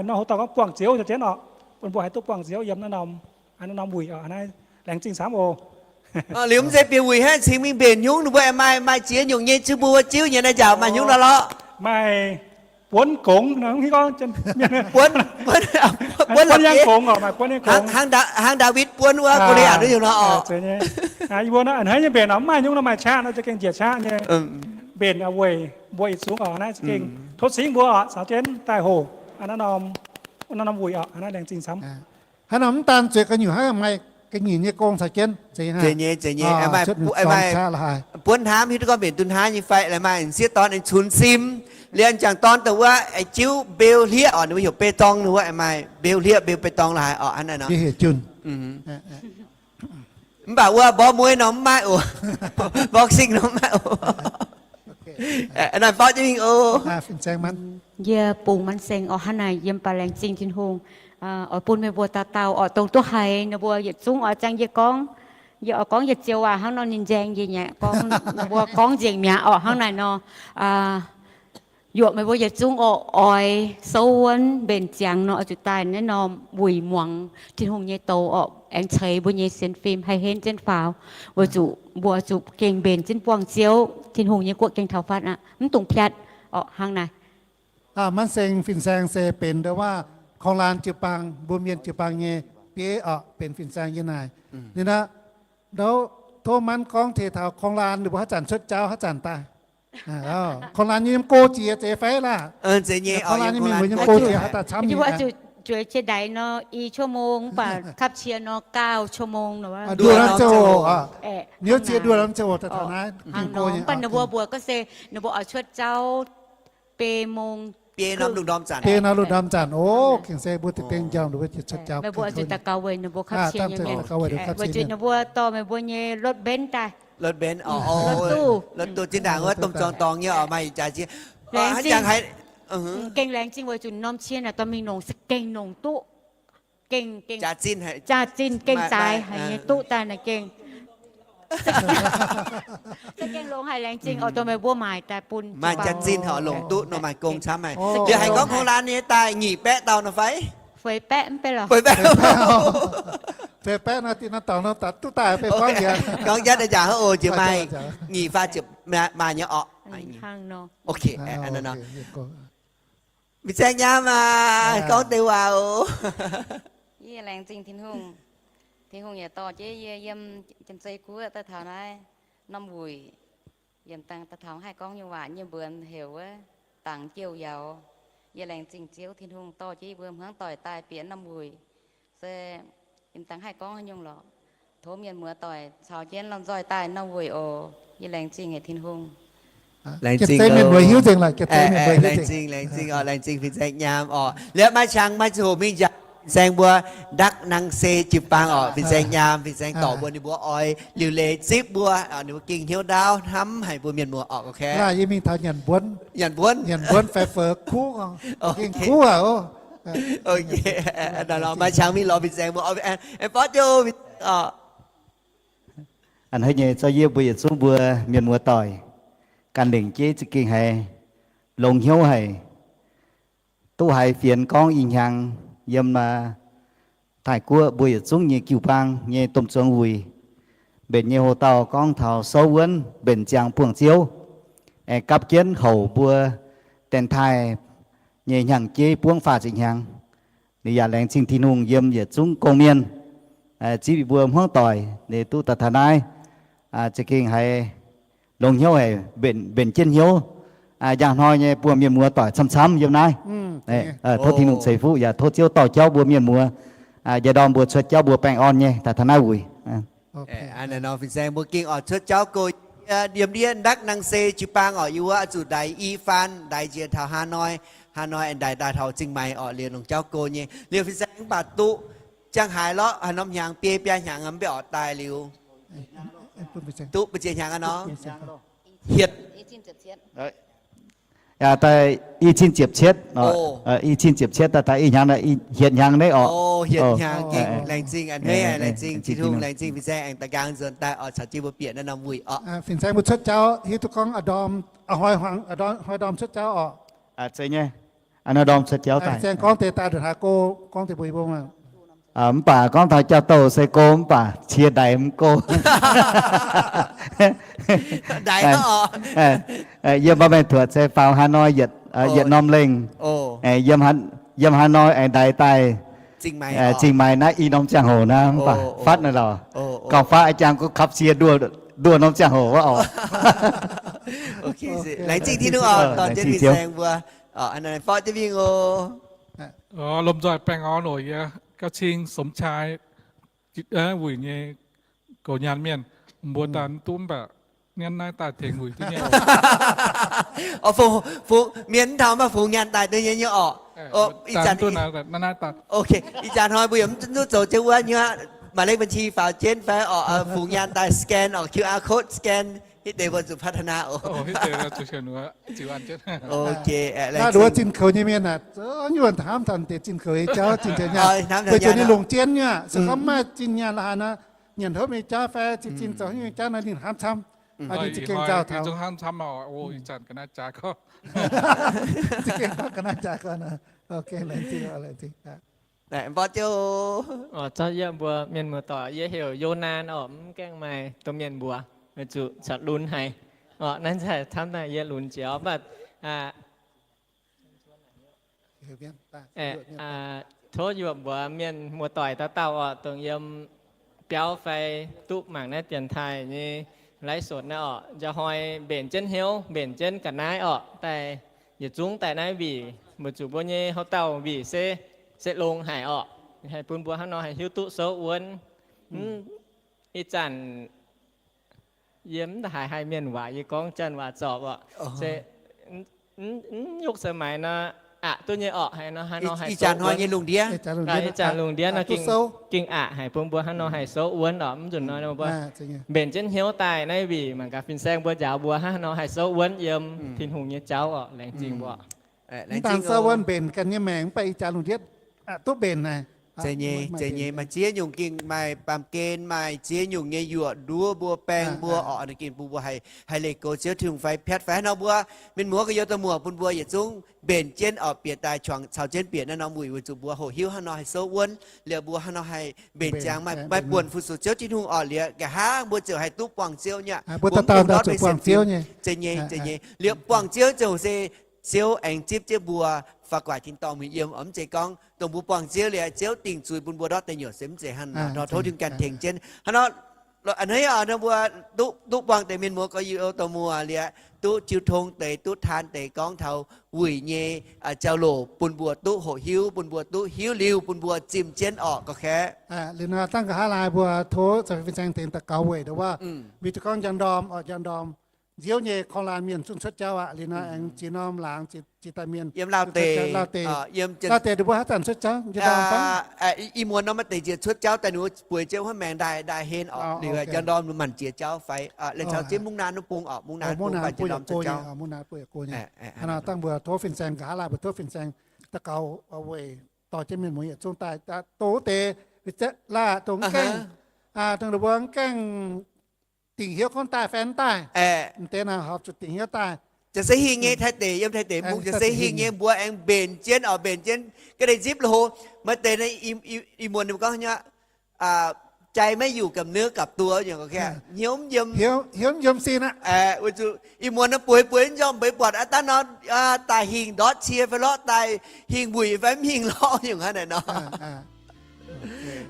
nor hoc-dauh gorngv buangh Ziouv nzengc jienv oc, bun mbuo haih duqv buangh Ziouv yiem naaiv norm, naaiv norm wuic oc. Naaiv laengz zingh camv oc. Liuz mv zeiz bieqc wuic hnangv, cingx mingh mbenc nyungc, ninh mbuo aengx maaih, maaih ziex nyungc nyei ziouv, mbuo wuov ziouv nyei naaiv njaaux maaih nyungc nor lorqc. Maaih buonv gongx, buonv, buonv yangh gongx oc, maaih buonv yangh gongx. Hnangv Ndaawitv buonv wuov Go^li^aatc wuov nyungc nor oc. Yie mbuo a'hneiv nyei mbenc oc, mv maaih nyungc nor maaih qaqv nor za'gengh njiec qaqv nyei. Mbenc weic mbuo yietc zungv oc, naaiv za'gengh tov cingv mbuo oc, caux jienv daaih hoc naaiv norm, naaiv norm wuic oc. Naaiv laengz zingh camv. Hnangv nor mv daan zueiz gu'nyuoz hnangv, maaih ga'nyiec nyei gong caux jienv. Zeiz nyei, zeiz nyei. Buonv hnamv hiuv duqv gorngv mbenc duqv hnangv nyei fai, maaih sieqv dorn aengx cunx sim, liuz jangc dorn dongh wuov jiuv mbeu hlieqv oc, ninh mbuo heuc เปตอง ninh wuov, maaih mbeu hlieqv mbeu เปตอง la'haaix oc, hnangv naaiv nor. Mv baac wuov mborqv mueiv nor mv maaih oc. Mborqv sing nor mv maaih oc. Naaiv faaux jienv mingh oc. Yie bungx Manv Saeng oc, hnangv naaic yiem baac laengz zingh Tin-Hungh oix bun meih mbuo dauh dauh oc, dongh duqv haiz ninh mbuo yietc zungv oix ziangh yie gorngv, yie oix gorngv yietc joux waac hnangv nor ninh nzaeng yie nyei gorngv, ninh mbuo gorngv nzengc mi'aqv oc, hnangv naaic nor. Yuoqc meih mbuo yietc zungv oc, oix souv wuonv mbenc ziangx nor, oix zuqc daaih naaiv norm wuic muangx Tin-Hungh nyei douz oc, aengx ceix mbuo nyei sienx fim haih henv jienv faaux, weic zuqc mbuo zuqc gengh mbenc jienv buangh Ziouv, Tin-Hungh nyei guoqv gengh taux fatv aqv, mv dungx piatv oc, hnangv naaic. Manv Saeng, fin-saeng se benx ndau wuov Korng-Laan jiu-baang, mbuo mienh jiu-baang nyei bieiv oc, benx fin-saeng yiem naaic. Ninh aqv, ndau tov Manv gorngv taux Korng-Laan ninh mbuo haaix zanc cuotv jauv haaix zanc daaih. Korng-Laan nyei yiem go jiex zeiz fai laah? Korng-Laan nyei mienh mbuo yiem go jiex haaix daaih camv nyei. Jueiz qiex ndaix nor i ชั่วโมง mv baac kapv cie nor เก้าชั่วโมง nduov norm ziangh hoc, niouv ziex nduov norm ziangh hoc daaih taux naaiv. Mv baac ninh mbuo mbuox gorngv se ninh mbuo oix cuotv jauv biei โมง biei norm ndorm zanc. O, gengh se mbuo deix dengh njang ninh mbuo cuotv jauv. Meih mbuo oix zuqc daux gaux weic ninh mbuox kapv cie nyei mienh, weic zuqc ninh mbuo dorh meih mbuo nyei รถเบนซ์ daaih. รถเบนซ์ oc, รถตู้ zinh ndaangc wuov domh zuangx dorngx nyei oc, maaih jaax zinh. Laengz zingh, gengh laengz zingh weic zuqc norm cie naaic dorh mingh longc se gengh longc duqv, gengh, gengh jaax zinh, gengh zaaix haic nyei duqv daaih naaic gengh se gengh longx haic, laengz zingh oix dorh meih mbuo maaic daaih bun. Maaih jaax zinh horc longc duqv nor maaih gong camv haic. Liuz haiz gorngv Korng-Laan nyei daaih nyic baeqv dauh nor fai? Feix baeqv mv bei lorqc. Feix baeqv nor, da'faanh dauh nor duqv daaih feix baeqv. Gorngv jatv daaih njaaux hnangv oc, jiex maaih nyic faah ziepc maaih nyei oc. Fin-saeng nyaam aac, gorngv deix waac oc. Yie laengz zingh Tin-Hungh. Tin-Hungh yaac dorh jienv yie yiem Janx-Zei Guoqv daaih taux naaiv norm wuic, yiem dangh daaih taux haih gorngv nyei waac nyei mbuonx heuc wuov dangx jouh yauz. Yie laengz zingh Ziouv Tin-Hungh dorh jienv yie mbuo hmuangv doic daaih bieqc norm wuic, se yiem dangh haih gorngv haaix nyungc lorqc. Tov mienh muoz doic caux jienv lomh nzoih daaih norm wuic oc. Yie laengz zingh haic Tin-Hungh. Laengz zingh, laengz zingh, laengz zingh oc, laengz zingh fin-saeng nyaam oc. Liuz maaih qangx maaih ziangh hoc mingh njaaux fin-saeng mbuo ndakv nang se jiu-baang oc, fin-saeng nyaam, fin-saeng dorc mbuo ninh mbuo oix liuc leiz zipv mbuo, ninh mbuo gengh hnyouv ndaauv hnamv haic mbuo mienh muoz oc. Yie mingh taux nyanc mbuonv, nyanc mbuonv fai feix kuv, gengh kuv aqv. Maaih qangx mingh lorz fin-saeng mbuo, aengx borqv jienv oc. A'hneiv nyei zorqv yie mbuo yietc zungv mbuo mienh muoz doic ganh lengc jeiv za'gengh haiz longx hnyouv haic. Duqv haiz fienx gorngv ih hnyangx yiem Taiv-Guoqv mbuo yietc zungv nyei jiu-baang nyei domh zuangx wuic mbenc nyei hoc-dauh gorngv taux souv wuonv mbenc ziangx buangh Ziouv, aengx gapv jienv houc mbuo Janx-Taiv nyei hnyangx-jeiv buangv faah ziepc hnyangx. Ninh yaac laengz zingh Tin-Hungh yiem yietc zungv gong-mienh zipv yie mbuo hmuangv doic, ninh duqv daaih taux naaiv, za'gengh haiz longx hnyouv haic, mbenc jienv hnyouv. Njang hnoi nyei buangh mienh muoz doic camv-camv yiem naaiv. Tov Tin-Hungh ceix fuqv yaac tov Ziouv dorh jauv mbuo mienh muoz, njaaux ndorm mbuo cuotv jauv mbuo baengh orn nyei daaih taux naaiv wuic. Fin-saeng mbuo gengh oix cuotv jauv go, yiem ndiev ndakv nang se jiu-baang oc, yie wuov zuqc ndaix i faan ndaix njiec taux Hà Nội, Hà Nội aengx ndaix daaih taux Zingh Maix oc, liuz longc jauv go nyei. Liuz fin-saeng mv baac duqv ziangh haaix lorqc, haaix norm hnyangx, biei biaa hnyangx mv baac oc daaih liuz. Duqv biei ziepc hnyangx aqv nor. Hietc, daaih i cin ziepc cietv, i cin ziepc cietv daaih taux ih hnyangx, hietc hnyangx naaiv oc. Hietc hnyangx, laengz zingh a'hneiv, laengz zingh Tin-Hungh, laengz zingh fin-saeng aengx daaih nqaang nzuonx daaih oc, caux jienv mbuo bieqc naaiv norm wuic oc. Fin-saeng mbuo cuotv jauv hiuv duqv gorngv a'ndorm, a'hnoi ndorm cuotv jauv oc. Zeiz nyei, a'hnoi ndorm cuotv jauv daaih. Fin-saeng gorngv deix daaih ndongc haaix go, gorngv deix mbuo yie mbuo. Mv baac gorngv taux jauv-douh se go, mv baac cie ndaix mv go. Yiem Mbaa Maengh Tuotc se faaux Hà Nội yietc norm lengh. Yiem Hà Nội aengx ndaix daaih Zingh Maix naaiv i norm ziangh hoc naaiv, mv baac fatv naaiv lorqc. Gauh fatv a'jangv gunv kapv cie nduov norm ziangh hoc wuov oc. Laengz zingh Tin-Hungh oc, dorh jienv fin-saeng mbuo. Lomh nzoih baengh orn oc. Yie gauh cing Sopv Cai wuic nyei goux nyaanh mienh, mbuo daaih mv duqv mv baac nyanv naaiv daaih tengx wuic duqv nyei. Mienh mv taux mv baac fungx nyaanh daaih duqv nyei nyei oc. Ih zanc hnoi mbuo yaac mv duqv zoux jienv wuov nyuoqc. Maaih เลขบัญชี faaux jienv fai orqc, fungx nyaanh daaih scan orqc, QR code scan, hitv deix mbuo zuqc พัฒนา oc. Naaiv nduov zinh koux nyei mienh aah, nyuonh hnamv taux deix zinh koux nyei jauv, zinh koux nyaanh, weic zuqc ninh longc jienv nyei aqv. Se gorngv mv maaih zinh nyaanh la'haaix nor, nyanc hopv nyei jauv fai zinh zoux hnyouv nyei jauv nor ninh hnamv camv. Ninh za'gengh nzauh taux. Za'gengh gorngv ga'naaiv jaaix gorn. Mborqv jienv, zorqv yie mbuo mienh muoz-doic, yie heuc Yonaan orqc, mv gaengh maaih domh mienh mbuox, weic zuqc corc lunx haic. Orqc, naaiv camv daaih yie lunx jiex mv baac tov yuoqc mbuox mienh muoz-doic dauh dauh orqc, dongh yiem biauv fai duqv mangc naaiv dienx taaih nyei ไลฟ์สด naaiv orqc, nzauh hnoi mbenc jienv hnyouv, mbenc jienv ga'naaiv orqc, daaih yietc zungv daaih naaiv wih, weic zuqc mbuo nyei houv dauh wih se, se longx haic orqc. Haih bun mbuo hnangv nor haih hiuv duqv souv wuonv. Ih zanc yie mv haiz haih mienh waac, yie gorngv janx waac zorpc orqc. Se mv nyungc สมัย nor, aqc duqv nyei orqc, haaix nor, hnangv nor haih souv wuonv. Ih zanc lungh ndiev nor ging aqc haic bun mbuo hnangv nor haih souv wuonv orqc. Mv nzunc nor mbuo mbenc jienv hnyouv daaih naaiv wih mangc gaax fin-saeng mbuo njaaux mbuo hnangv nor haih souv wuonv yiem Tin-Hungh nyei jauv orqc. Laengz zingh mbuo. Mv daan souv wuonv mbenc ganh nyei maengc, mv baac ih jaax lungh ndiev duqv mbenc naaic. Zeiz nyei, zeiz nyei. Maaih ziex nyungc gengh maaih baamh gen, maaih ziex nyungc nyei yuoqc nduov mbuo, baeng mbuo orqc, ninh gengh bun mbuo haih leih goux Ziouv Tin-Hungh fai piatv fai hnangv nor mbuo mienh muoz gorx-youz da'muoc bun mbuo yietc zungv mbenc jienv orqc, bieqc daaih caux jienv bieqc naaiv norm wuic weic zuqc mbuo hoqc hiuv hnangv nor haih souv wuonv, liuz mbuo hnangv nor haih mbenc ziangx, maaih buonc fu-sux Ziouv Tin-Hungh orqc, liuz nqa'haav mbuo ziouc haih duqv buangh Ziouv nyei. Mbuo mv dungx ndortv bieqc buangh Ziouv nyei. Zeiz nyei, zeiz nyei. Liuz buangh Ziouv ziouc se Ziouv aengx zipv jienv mbuo faaux gu'nguaaic tin-dorngh mingh yiem orqc. Mv zeiz gorngv dongh mbuo buangh Ziouv liuz Ziouv dingc zuiz bun mbuo ndortv deix nyuoqc se mv zeiz hnangv nor. Tov Tin-Hungh ganh tengx jienv hnangv nor. A'hneiv nor mbuo duqv buangh deix mienh muoz gorx-youz da'muoc liuz, duqv jiu tong deix, duqv taan deix gorngv taux wuic nyei jauv loc bun mbuo duqv hoqc hiuv, bun mbuo duqv hiuv liuz bun mbuo zimh jienv orqc, gorqv-kaeqv. Liuz nor dangh nqa'haav laai mbuo tov caux fin-saeng tengx daux gaux weic nduov, mv baac duqv gorngv njang ndorm orqc, njang ndorm Nziouv nyei korv-laanh mienh zungv cuotv jauv aqv. Liuz nor aengx ziex norm laangz ziex daaih mienh yiem Laauv deic, Laauv deic, Laauv deic ninh mbuo haaix zanc cuotv jauv? Njang ndorm fai? Ih muonz nor maaih deix njiec cuotv jauv daaih, ninh mbuo bueix jienv wuov maengx ndaaih ndaaih hen orqc. Liuz njang ndorm manc jiex jauv fai laengz caux jienv mungv naanv wuov bung orqc, mungv naanv bung baac njang ndorm cuotv jauv. Hnangv nor dangh mbuo tov fin-saeng, nqa'haav laai mbuo tov fin-saeng daux gaux weic dorh jienv mienh muoz yietc zungv daaih, dongh wuov deix, laah dongh mv gaengh, dongh ninh mbuo mv gaengh dingc hnyouv gorngv daaih fai mv daaih. M'deix naaic horpc zuqc dingc hnyouv daaih. Ziouc se hingh nyei, Taiv deic, yiem Taiv deic mungv ziouc se hingh nyei, mbuo aengx mbenc jienv orqc, mbenc jienv ga'naaiv nzipv loz. Maaih deix naaiv, ih muonz ninh mbuo gorngv nyei, jai maiv yuc กับเนื้อกับตัว nyungc, hnyouv mv yiem, hnyouv mv yiem sin aqv. Weic zuqc ih muonz nor bueix bueix njormh mbeix buatc aqv, daaih nor daaih hingh ndortv cie fai lorqc, daaih hingh wuic fai mv hingh lorqc, nyungc hnangv naaic nor.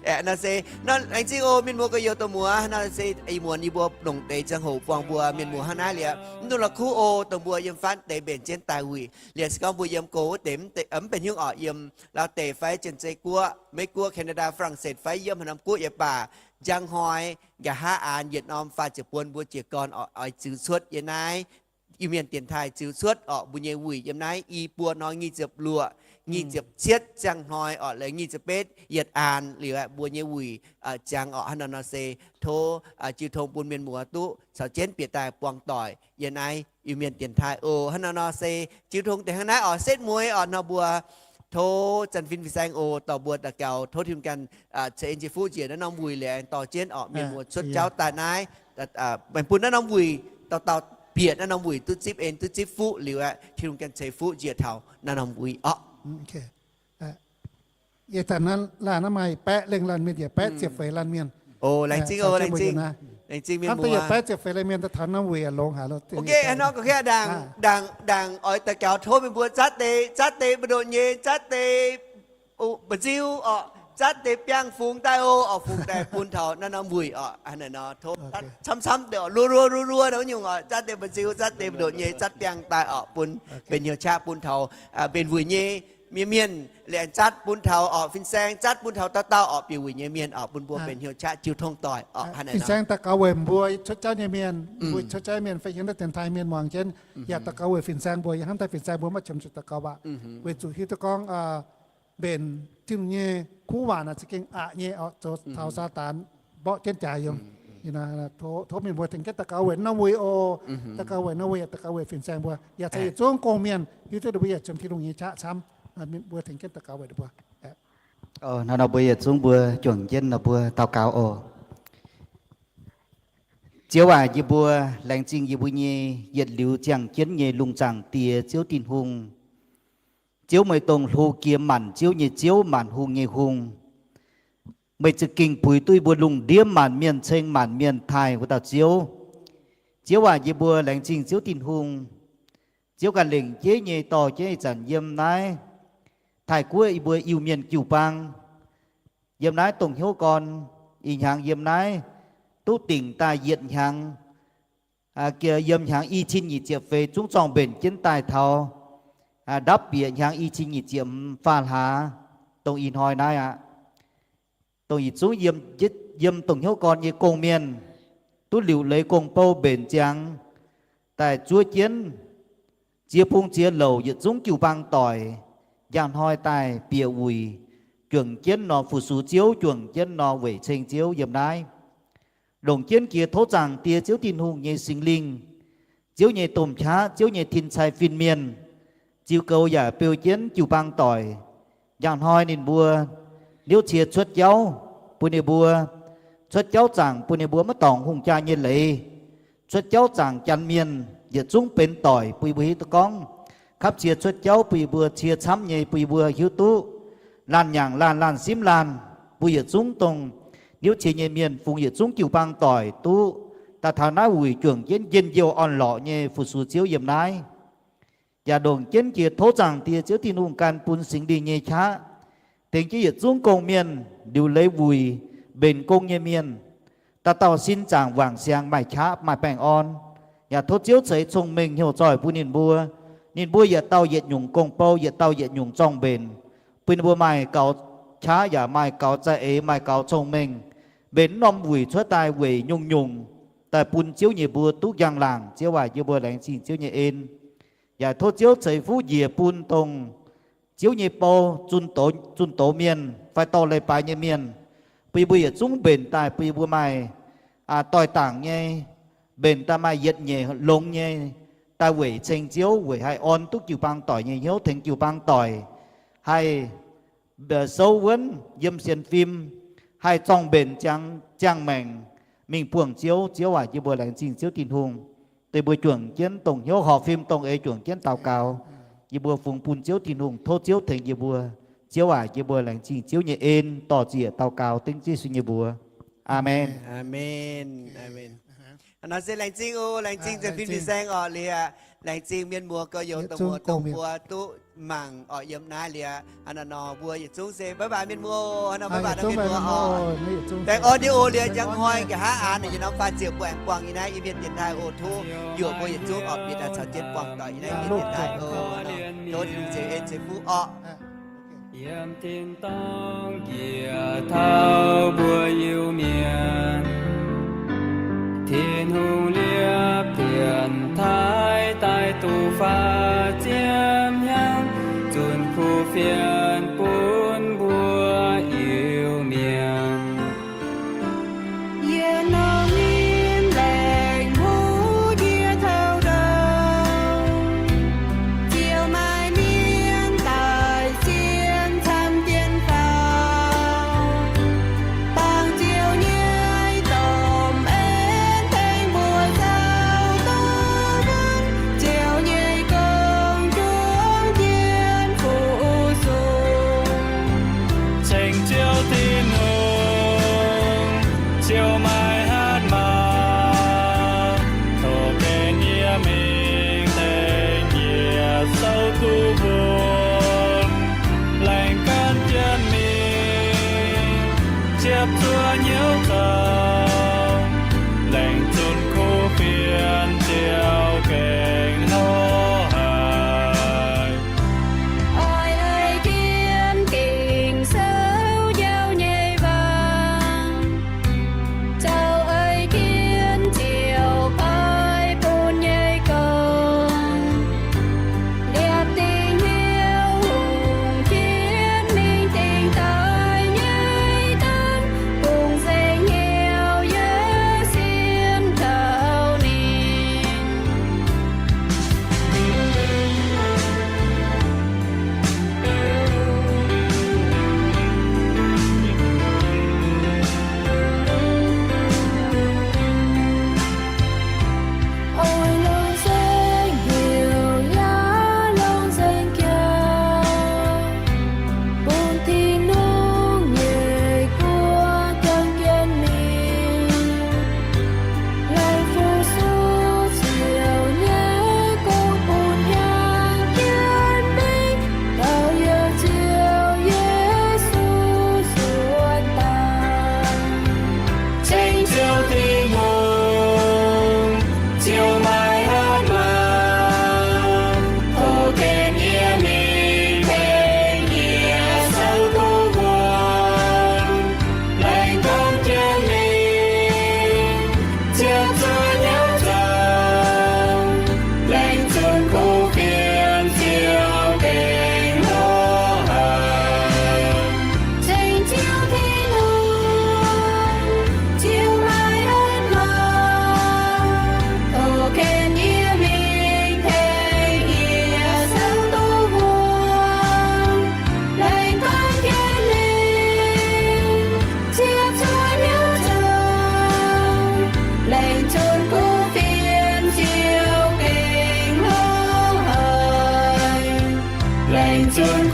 Aeqv, nor se, nor laengz zingh oc mienh muoz gorx-youz da'muoc. Nor se ih muonz yie mbuo longc deix ziangh hoc buangh mbuo mienh muoz hnangv naaiv liuz, mv dungx la'kuqv oc. Dongh mbuo yiem faanv deix mbenc jienv daaih wuic liuz, se gorngv mbuo yiem go wuov deix mv benx hnyouv orqc, yiem Laauv deic fai Janx-Zei guoqv, Meiv guoqv, Canada, Faa^lang^set fai yiem haaix norm guoqv yaac baac, njang hnoi, nqa'haav aanx yietc norm faah ziepc buonc mbuo jiez gorn orqc, oix ziux cuotv yiem naaiv Iu-Mienh dienx taaih ziux cuotv orqc, mbuo nyei wuic yiem naaiv i buo norm nyic ziepc luoqc, nyic ziepc cietv ziangh hnoi orqc, lengz nyic ziepc betv yietc aanx liuz aqv, mbuo nyei wuic ziangx orqc. Hnangv nor nor se tov jiu tong bun mienh muoz duqv caux jienv bieqc daaih buangh doic yiem naaiv Iu-Mienh dienx taaih oc. Hnangv nor nor se jiu tong deix hnangv naaiv orqc, setv mueiz orqc nor mbuo tov zanc fin fin-saeng oc dorh mbuo daux gaux, tov Tin-Hungh ganh ceix en ceix fuqv njiec naaiv norm wuic liuz aengx dorh jienv orqc mienh muoz cuotv jauv daaih naaiv, aengx bun naaiv norm wuic dauh dauh bieqc naaiv norm wuic duqv zipv en duqv zipv fuqv liuz aqv, Tin-Hungh ganh ceix fuqv njiec taux naaiv norm wuic orqc. Yie zanc naaiv laanh naaiv maaih baeqv lengh laanh mienh, yietc baeqv ziepc feix laanh mienh. Laengz zingh oc, laengz zingh, laengz zingh mienh muoz. Baeqv ziepc feix laanh mienh daaih taux norm wuic longx haic loh. Ok, hnangv nor gorngv ndaangc, ndaangc oix daux gaux tov mienh mbuo zatv deix, zatv deix mbu'ndongx nyei, zatv deix mba'nziu orqc, zatv deix biangh fungx daaih oc, orqc fungx daaih bun taux naaiv norm wuic orqc. Hnangv nor tov camv-camv deix orqc, luo-luo luo-luo nor nyungc orqc, zatv deix mba'nziu, zatv deix mbu'ndongx nyei, zatv biangh daaih orqc, bun benx hnyouv qaqv bun taux benx wuic nyei mienh, mienh liuz zatv bun taux orqc fin-saeng, zatv bun taux dauh dauh orqc bieqc wuic nyei mienh orqc, bun mbuo benx hnyouv qaqv jiu tong doic orqc. Hnangv nor fin-saeng daux gaux weic mbuo cuotv jauv nyei mienh, mbuo cuotv jauv mienh fai yiem naaiv dienx taaih mienh muangx jienv, yaac daux gaux weic fin-saeng mbuo, yaac hnamv daaih fin-saeng mbuo maiv qiemx zuqc daux gaux aqv. Weic zuqc hiuv duqv gorngv mbenc Tin-Hungh nyei kuv waac naaic za'gengh aqc nyei oc, zoux taux Saadaan mborqv jienv jaax yiem. Tov mienh mbuo tengx jienv daux gaux weic norm wuic oc. Daux gaux weic norm wuic, daux gaux weic fin-saeng mbuo, yaac caux yietc zungv gong-mienh hiuv duqv ninh mbuo yaac ziouc Tin-Hungh nyei qaqv camv. Mienh mbuo tengx jienv daux gaux weic ninh mbuo. Hnangv nor mbuo yietc zungv mbuo juangc jienv nor mbuo daux gaux oc. Ziouv aac, yie mbuo laengz zingh yie mbuo nyei yietc liuz ziangh jienv nyei lungh zaangc Diex Ziouv Tin-Hungh. Ziouv, meih dongh hlo jiex maanc ziouv nyei Ziouv, maanc hungh nyei Hungh. Meih za'gengh puix duqv yie mbuo lungh ndiev maanc mienh ceng maanc mienh taaih wuov dauh Ziouv. Ziouv aac, yie mbuo laengz zingh Ziouv Tin-Hungh. Ziouv ganh lengc jeiv nyei dorh jienv ih zanc yiem naaiv Taiv-Guoqv yie mbuo Iu-Mienh jiu-baang, yiem naaiv dongh hnyouv gorn ih hnyangx yiem naaiv duqv dingc daaih yietc hnyangx, yiem hnyangx i cin nyic ziepc feix zungv zorng-mbenc jienv daaih taux ndapv bieqc hnyangx i cin nyic ziepc faah hlaax, dongh ih hnoi naaiv aqv. Dongh yietc zungv yiem dongh hnyouv gorn nyei gong-mienh duqv liuc leiz gong-bou mbenc ziangx daaih zuov jienv ziex bung ziex louc yietc zungv jiu-baang doic, njang hnoi daaih bieqc wuic juangc jienv nor fu-sux Ziouv, juangc jienv nor weic ceng Ziouv yiem naaiv. Longc jienv jiex tov zaangc Die Ziouv Tin-Hungh nyei Singx Lingh, Ziouv nyei domh qaqv, Ziouv nyei tin-cai fin-mienh, ziux goux yaac beu jienv jiu-baang doic. Njang hnoi ninh mbuo hnyouv cie cuotv jauv bun ninh mbuo, cuotv jauv zaangc bun ninh mbuo maiv dorngc hungh jaa nyei leiz. Cuotv jauv zaangc Janx mienh yietc zungv benx doic bun yie mbuo hiuv duqv gorngv, kapv cie cuotv jauv bun yie mbuo cie camv nyei bun yie mbuo hiuv duqv laanh nyaangc laanh, laanh simv laanh, bun yietc zungv dongh hnyouv cie nyei mienh fungx yietc zungv jiu-baang doic duqv daaih taux naaiv wuic juangc jienv njien-youh orn-lorqc nyei fu-sux Ziouv yiem naaiv. Yaac longc jienv jiex tov zaangc Die Ziouv Tin-Hungh gan bun Singx Lingh nyei qaqv tengx jienv yietc zungv gong-mienh liuc leiz wuic mbenc gong nyei mienh, dauh dauh sin zaangc wangc siangx maaih qaqv maaih baengh orn. Yaac tov Ziouv ceix cong-mengh hnyouv zoih bun ninh mbuo. Ninh mbuo yietc dauh yietc nyungc gong-bou, yietc dauh yietc nyungc zorng-mbenc, bun ninh mbuo maaih gaux qaqv yaac maaih gaux za'eix, maaih gaux cong-mengh, mbenc norm wuic cuotv daaih weic nyungc-nyungc daaih bun Ziouv nyei mbuo duqv njang-laangc. Ziouv aac, yie mbuo laengz zingh Ziouv nyei en. Yaac tov Ziouv ceix fuqv njiec bun dongh Ziouv nyei bou, zunh doz, zunh doz mienh fai dorh leiz-baaix nyei mienh, bun yie mbuo yietc zungv mbenc daaih bun yie mbuo maaih doix-dangc nyei, mbenc daaih maaih yietc nyeic longx nyei, daaih weic ceng Ziouv, weic haih orn duqv jiu-baang doic nyei hnyouv, tengx jiu-baang doic haih souv wuonv yiem sienx fim, haih zorng-mbenc ziangx ziangh maengc mingh buangh Ziouv. Ziouv aac, yie mbuo laengz zingh Ziouv Tin-Hungh, deix mbuo juangc jienv dongh hnyouv horpc fim dongh eix juangc jienv daux gaux. Yie mbuo fungx bun Ziouv Tin-Hungh, tov Ziouv tengx yie mbuo. Ziouv aac, yie mbuo laengz zingh Ziouv nyei en, dor-ziec daux gaux dengv Yesu nyei mbuox. Aamen. Aamen. Aamen. Hnangv nor se laengz zingh oc, laengz zingh zinh fin-saeng orqc, liuz laengz zingh mienh muoz gorx-youz dongh muoz dongh mbuo duqv mangc orqc yiem naaiv liuz. Hnangv nor mbuo yietc zungv se bye bye mienh muoz, hnangv nor bye bye mienh muoz orqc. Baengh orn nyei oc, liuz njang hnoi nqa'haav aqv, yie norm faan ziouc mbuo aengx buangh yie naaiv Iu-Mienh dienx taaih oc. Tov yuoqc mbuo yietc zungv orqc bieqc daaih caux jienv buangh doic yie naaiv Iu-Mienh dienx taaih oc. Tov Tin-Hungh ceix en ceix fuqv orqc. Yiem tin-dorngh njiec taux mbuo Iu-Mienh, Tin-Hungh liepv dienx taaih daaih duqv faah ziepc hnyangx, zunc kuv fienx bun mbuo Iu-Mienh. Yie norm nyim laengz huv ndie taux ndau, ziouc maaih mienh daaih sienx camv jienv faaux, baamh ziouc nyei domh en tengx mbuo zaux duqv wuonv, ziouc nyei gong juangc jienv fu-sux. Ceng Ziouv Tin-Hungh, ziouc maaih hatc maaz, tov benx yie mingh tengx yie souv duqv wuonv, laengz gan jienv mingh, ziepc zuoqv hnyouv zoux, laengz zunc kuv fienx ziouc gengh hlo haic. Oix ei jienv Ging-Sou njaaux nyei waac, zoux ei jienv ziouc baaiv bun nyei gong, liepc dingc hnyouv hungh jienv mingh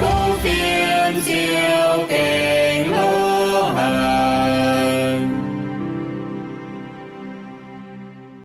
Kungx fienx Ziouv gengh loh haic.